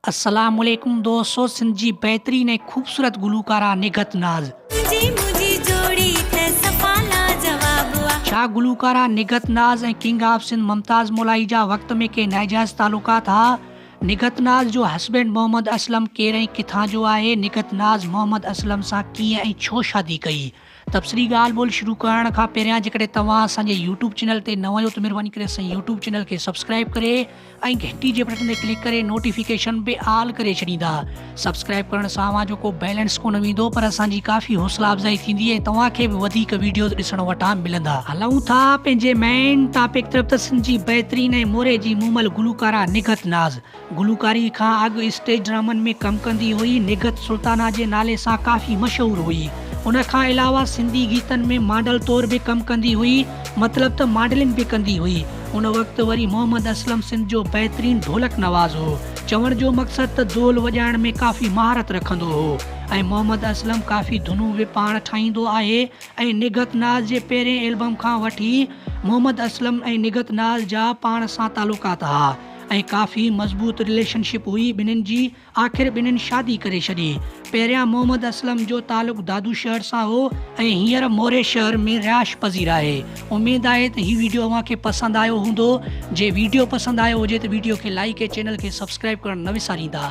السلام عليڪم دوستو سنڌ جي بهترين ۽ خوبصورت گلوڪارا نگهت ناز. تنهنجي منهنجي جوڙي ته صفا لاجواب آ. ڇا گلوڪارا نگهت ناز ۽ ڪنگ آف سنڌ ممتاز مولائي جا وقت ۾ ڪي ناجائز تعلقات ها؟ نگهت ناز جو هسبينڊ محمد اسلم ڪير ۽ ڪٿان جو آهي؟ نگهت ناز محمد اسلم سان ڪيئن ۽ ڇو شادي ڪئي؟ تبصري ڳالهه ٻولهه شروع ڪرڻ کان پهريان جيڪڏهن توهان اسان جي يوٽيوب چينل تي نوان آهيو ته مهرباني ڪري اسان جي يوٽيوب چينل کي سبسڪرائيب ڪري ۽ گهنٽي جي بٽڻ تي ڪلڪ ڪري نوٽيفڪيشن به آل ڪري ڇڏيندا. سبسڪرائيب ڪرڻ سان اوهان جو ڪو بيلنس ڪونه ويندو پر اسان جي ڪافي حوصلا افزائي ٿيندي ۽ توهان کي به وڌيڪ ويڊيوز ڏسڻ وٽان ملندا. هلون ٿا پنهنجي مين ٽاپڪ طرف ته سنڌ جي بهترين ۽ موري جي مومل گلوڪارا نگهت ناز گلوڪاري کان اڳ اسٽيج ڊرامن ۾ ڪم ڪندي هئي. نگهت سلطانه جي نالي سان ڪافي مشهور هئي. ان کان علاوه سنڌي گيتن ۾ ماڊل طور به ڪم ڪندي هئي، مطلب ته ماڊلنگ به ڪندي هئي. ان وقت وري محمد اسلم سنڌ جو بهترين ڍولڪ نواز هو. چوڻ جو مقصد ته دول وڄائڻ ۾ ڪافي مهارت رکندو هو ۽ محمد اسلم ڪافي ڌنون به پاڻ ٺاهيندو آهي ۽ نگهت ناز جي پهرين البم کان وٺي محمد اسلم ۽ نگهت ناز جا پاڻ سان تعلقات ها. ۽ ڪافي مضبوط رليشن شپ هئي ٻنهين جي آخر ٻنهين شادي ڪري ڇڏي. پهريان محمد اسلم جو تعلق دادو شهر سان هو ۽ هينئر موري شهر ۾ رهائش پذير آهي. اميد آهي ته هي ويڊيو اوهان کي پسند آيو هوندو جي ويڊيو پسند آيو هجي ته ويڊيو کي لائيڪ ۽ چينل کي سبسڪرائيب ڪرڻ نه وساريندا.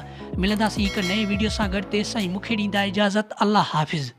ملنداسين هڪ نئين ويڊيو سان گڏ تيستائين مونکي ڏيندا اجازت الله حافظ.